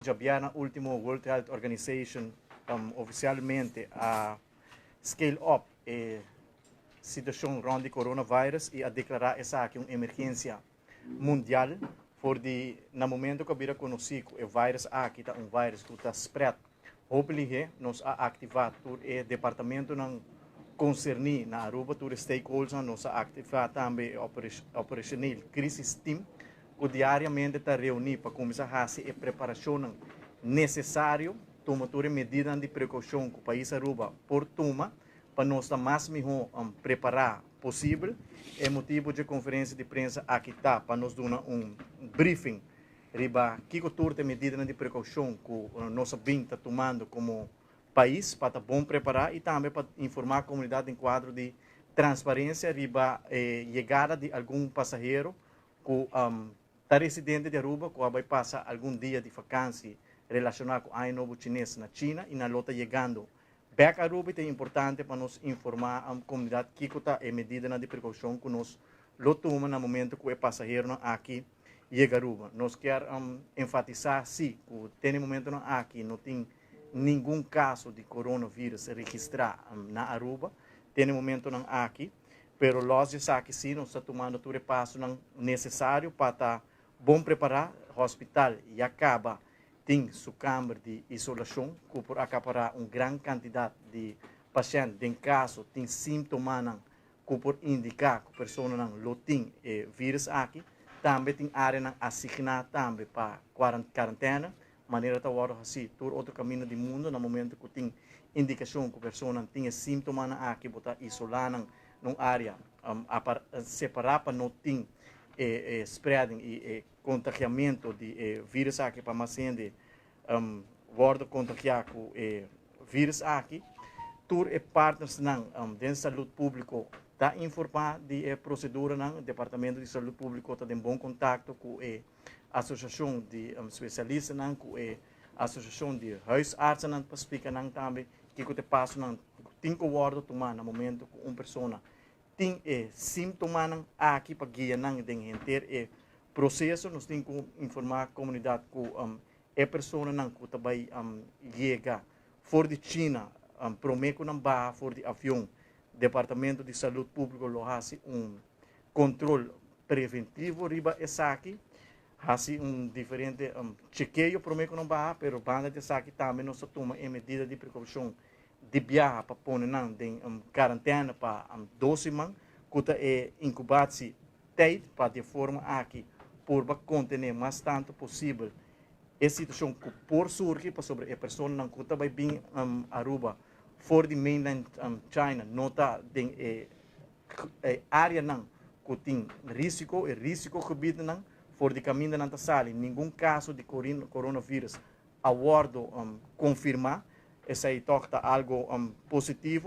Djabièrnè último World Health Organization ofisialmente a scale up e situashon rònt di coronavirus i a deklará esaki un emergensia mundial. For di na momento ku a bira konosí ku e virus aki ta un virus ku ta spread hopi lihé, nos a aktivá tur e departamentonan konserní na Aruba, tur e stakeholders. Nos a aktivá tambe e operational crisis team ku diariamente ta reuní pa kuminsá hasi e preparashon nesesario, tuma tur e medida di prekoushon ku pais Aruba por tuma pa nos ta mas mihó prepará posibel. E motibu di e konferensia di prensa aki ta pa nos duna un briefing riba kiko tur e medida di prekoushon ku nos ta tumando komo pais pa ta bon prepará i tambe pa informá e komunidat den kuadro di transparensia riba yegada di algun pasahero ku ta residente di Aruba ku bai pasa algun dia di vakantie relashoná ku Aña Nobo Chines na China i nan lo ta yegando bèk Aruba. Ta importante pa nos informá e komunidat kiko ta e medida di prekoushon ku nos lo tuma na momento ku e pasahero aki yega Aruba. Nos ke enfatisá sí ku te e momento aki no tin ningun kaso di coronavirus registrá na Aruba, te e momento aki, pero lòs di esaki sí, nos ta tumando tur e paso nesesario pa ta bon prepará. Hospital ya kaba tin su kamber di isolashon ku por akapará un gran kantidat di pashènt den kaso tin síntoma ku por indiká ku e persona lo tin e virus aki. Tambe tin área asigná tambe pa kuarentena, manera ta awor asina tur otro kaminda di mundu, na momento ku tin indikashon ku e persona tin síntoma aki, bo ta isolá na un área separá pa no tin spreading i kontagiamentu di virus aki, pa mas hende wòrdu kontagiá ku e virus aki. Tur e partners nan di salú públiko ta informá di e prosedura nan. Departamento di Salú Públiko ta den bon kontakto ku e asosiashon di spesialista nan, ku e asosiashon di huisartsen nan, pa splika nan tambe kiko ta e paso nan tin ku wòrdu tumá na momento ku un persona tin e síntoma nan aki, pa guia nan den henter e proseso. Nos tin ku informá komunidat ku e persona nan ku tambe yega for di China, promé ku nan baha for di avion, Departamento di Salú Públiko lo hasi un kontrol preventivo riba esaki, hasi un diferente chekeo promé ku nan baha, pero banda di esaki tambe nos ta tuma e medida di prekoushon di biaha pa pone nan den kuarentena pa 2 siman, ku ta e inkubatie tijd, pa di forma aki por kontené mas tantu posibel e situashon ku por surgi, pasobra e persona nan ku bai bin Aruba for di mainland China no ta den e área nan ku tin rísiko, e rísiko gebied nan for di kaminda nan ta sali. Ningun kaso di coronavirus a wòrdu konfirmá. Esei ta algu positivo.